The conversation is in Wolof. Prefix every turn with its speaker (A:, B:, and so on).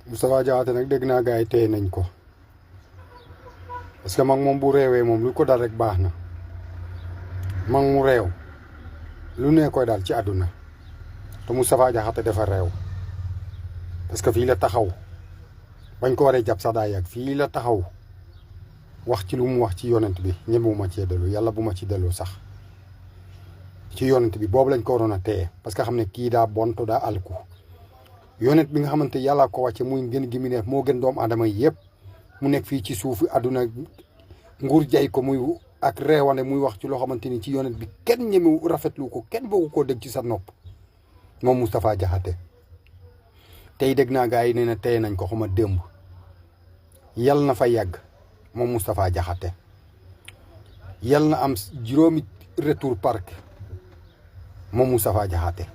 A: Moustapha Diakhaté nag dégg naa gars yi téye nañ ko parce que mag moom bu réewee moom lu ko dal rek baax na mag mu réew lu ne koy daal ci àdduna te Moustapha Diakhaté dafa réew parce que fii la taxaw bañ ko waree jàpp sax daa yàgg fii la taxaw wax ci lu mu wax ci yonent bi ñemewuma cee dellu yàlla bu ma ci dellu sax ci yonent bi boobu lañ ko waroon a téye parce que xam ne kii daa bonto daa alku yonent bi nga xamante yàllaa ko wàcce muy ngeen gi mu ne moo gën doomu aadama yi yëpp mu nekk fii ci suufu àdduna nguur jay ko muy ak reewane muy wax ci loo xamante ni ci yonent bi kenn ñemewu rafetlu ko kenn bëggu koo dégg ci sa nopp moom Moustapha Diakhaté tey dégg naa gars yi nee na tey nañ ko xama démb yal na fa yàgg moom Moustapha Diakhaté yal na am juróomi retour parc moom Moustapha Diakhaté